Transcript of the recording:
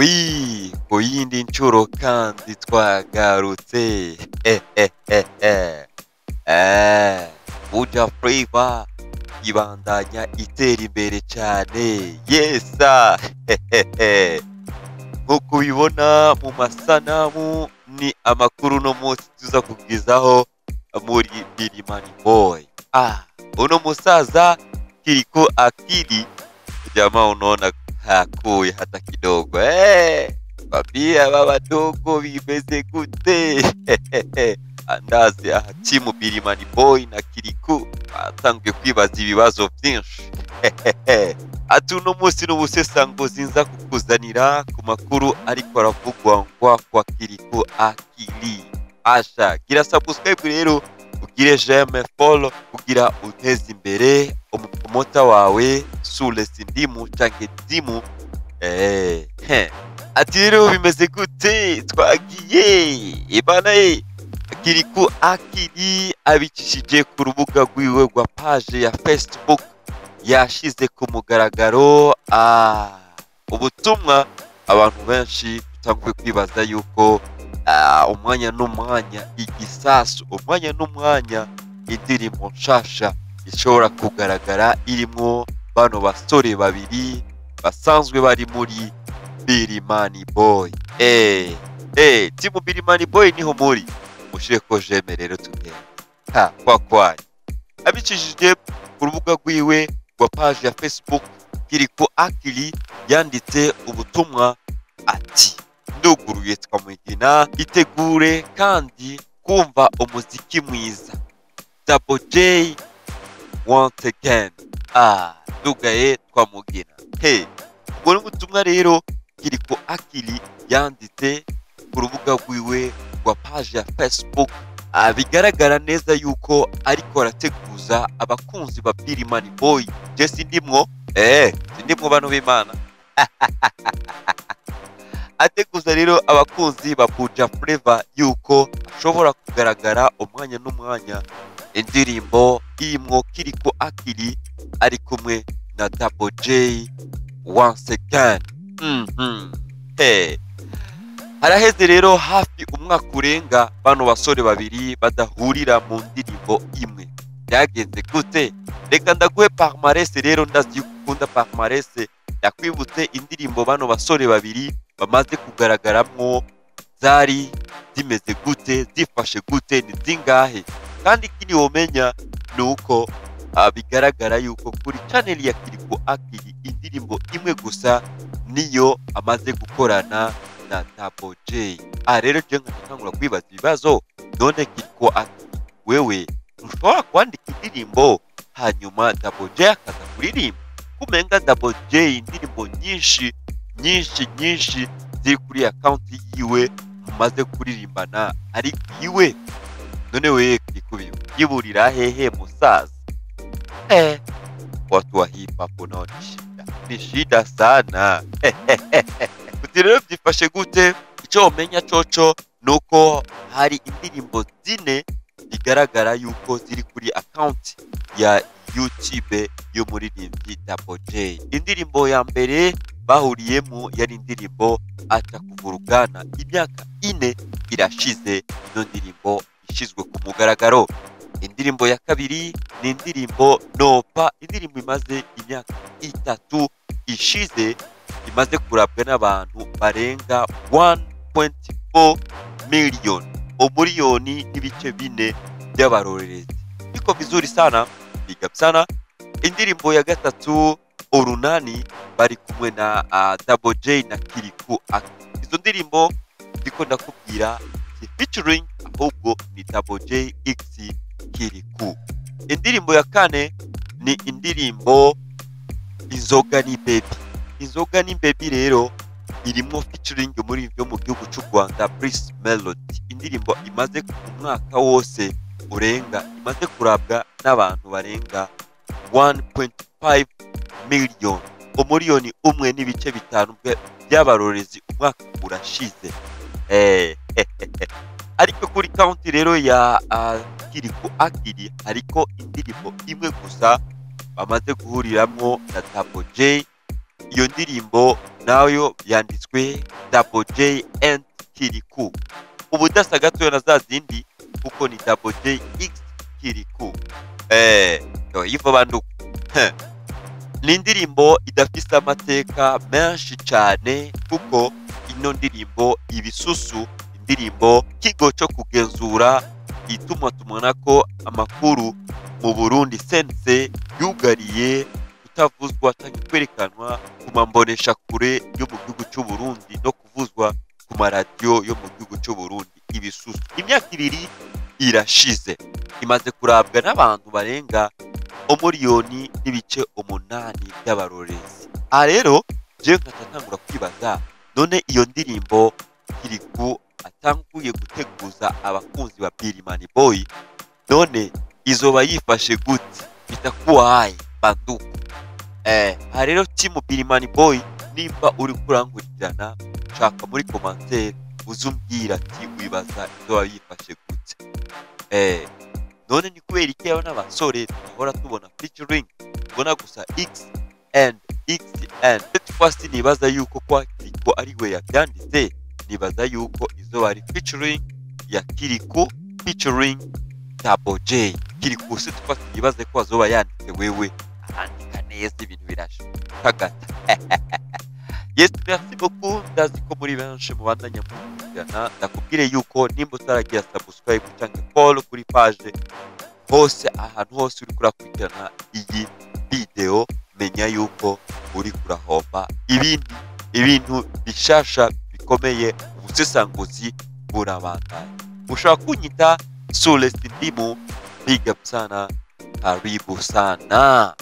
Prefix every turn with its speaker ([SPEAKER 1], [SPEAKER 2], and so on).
[SPEAKER 1] Oui, ku yindi nshuro kandi twagarutse. Buja Flavor ibandanya itera imbere cyane. Yesa. Nk'uko ubibona mu masanamu, ni amakuru no munsi tuza kugezaho muri Birimani Boy. Uno musaza Kirikou Akili, jamaa unaona hakui hata kidogo. Babia baba dogo bimeze gute? Andazi aha timu Birimani Boy na Kirikou batangiye kwibaza ibibazo byinshi. Ati uno munsi n'ubusesanguzi nza kukuzanira ku makuru ariko aravugwa ngwa kwa Kirikou Akili. Asha, gira subscribe rero, ugire j'aime, follow kugira uteze imbere umupromota wawe Sule Sindimu canke Dimu. Ati rero bimeze gute? Twagiye ibana ye. Kirikou Akili abicishije ku rubuga rwiwe rwa page ya Facebook yashize ku mugaragaro ubutumwa abantu benshi dutanguye kwibaza yuko umwanya n'umwanya igisasu, umwanya n'umwanya indirimbo nshasha ishobora kugaragara irimwo bano basore babiri basanzwe bari muri Birimani Boy. Timu Birimani Boy niho muri mushire ko j'aime rero tugende ha kwa kwanyu. Abicishije ku rubuga rwiwe rwa page ya Facebook, Kirikou Akili yanditse ubutumwa ati: nduguruye twamugina, itegure kandi kumva umuziki mwiza. Double J once again. Ndugaye twamugina. Hey, ubwo ni ubutumwa rero Kirikou Akili yanditse ku rubuga rwiwe rwa page ya Facebook. Bigaragara neza yuko ariko arateguza abakunzi ba Birimani Boy. Je sindimwo, sindimwo bano b'Imana. Ateguza rero abakunzi ba Buja Flavor yuko ashobora kugaragara umwanya n'umwanya indirimbo irimwo Kirikou Akili ari kumwe na Double J once again. Hey. Haraheze rero hafi umwaka urenga bano basore babiri badahurira mu ndirimbo imwe. Byagenze gute? Reka ndaguhe palmarès rero, ndazi yuko ukunda palmarès. Yakwibutse indirimbo bano basore babiri bamaze kugaragaramwo zari zimeze gute, zifashe gute, ni zingahe? Kandi ikindi womenya ni uko bigaragara yuko kuri channel ya Kirikou Akili indirimbo imwe gusa niyo amaze gukorana na Double J. Rero je nkatangura kwibaza ibibazo, none Kirikou Akili wewe ntushobora kwandika indirimbo hanyuma Double J akaza kuririmba? Kumenga Double J indirimbo nyinshi nyinshi nyinshi ziri kuri account yiwe mumaze kuririmbana ari iwe, none wewe Kirikou yiburira hehe musaza? Watu wa hip hop nao ni shida, ni shida sana. Uti rero byifashe gute? Icyo womenya coco nuko hari indirimbo zine bigaragara yuko ziri kuri account ya YouTube y'umuririmbyi Double J. Indirimbo ya mbere bahuriyemo yari indirimbo Acha Kuvurugana. Imyaka 4 irashize ino ndirimbo ishizwe ku mugaragaro. Indirimbo ya kabiri ni indirimbo Nopa, indirimbo imaze imyaka 3 ishize, imaze kurabwa n'abantu barenga 1.4 million, umuriyoni n'ibice bine by'abarorerezi. Biko vizuri sana, big up sana. Indirimbo ya gatatu Urunani bari kumwe na Double J na Kirikou Akili. Izo ndirimbo ndiko ndakubwira si featuring, ahubwo ni Double J x Kirikou. Indirimbo ya kane ni indirimbo Inzoga ni Baby. Inzoga ni Baby rero irimwo featuring muri byo mu gihugu cy'u Rwanda Bruce Melody. Indirimbo imaze umwaka wose urenga, imaze kurabwa n'abantu barenga 1.5 million, umuriyoni umwe n'ibice bitanu by'abarorezi, umwaka urashize. Ariko kuri count rero ya Kirikou Akili hariko indirimbo imwe gusa bamaze guhuriramwo na Double J. Iyo ndirimbo Nayo yanditswe Double J and Kirikou, ubudasa gatoya na za zindi, kuko ni Double J x Kirikou. Hivyo bandugu, ni indirimbo idafise amateka menshi cyane, kuko ino ndirimbo Ibisusu, indirimbo kigo cyo kugenzura itumatumanako amakuru mu Burundi CNC yugariye kutavuzwa cyangwa kwerekanwa ku mamboneshakure yo mu gihugu cy'u Burundi no kuvuzwa ku maradiyo yo mu gihugu cy'u Burundi. Ibisusu imyaka 2 irashize, imaze kurabwa n'abantu barenga 1.8 miliyoni by'abarorezi. Aha rero jewe nkatangura kwibaza, none iyo ndirimbo Kirikou atanguye guteguza abakunzi ba Birimani Boy, none izoba yifashe gute? Bitakuwaye banduku. Aha rero team Birimani Boy, nimba uri kurankurikirana, shaka muri commentaire uzumbwira ati wibaza izoba yifashe gute. None ni kubera iki aba n'abasore tudahora tubona featuring, tubona gusa X and X and? Cette fois nibaza yuko kwa Kirikou ari we yabyanditse, nibaza yuko izoba ari featuring ya Kirikou featuring Double J. Kirikou cette fois nibaze ko azoba yanditse wewe, arandika neza, ibintu birashagata. Yes, merci beaucoup. Ndazi ko muri benshi mubandanya mukurikirana. Ndakubwire yuko nimba utaragira subscribe cyangwa follow kuri page hose, ahantu hose uri kurakurikirana iyi video, menya yuko uri kurahomba ibindi ibintu bishasha bikomeye. Ubusesanguzi burabandanya. Ushobora kunyita Sule Sindimu. Big up sana, karibu sana.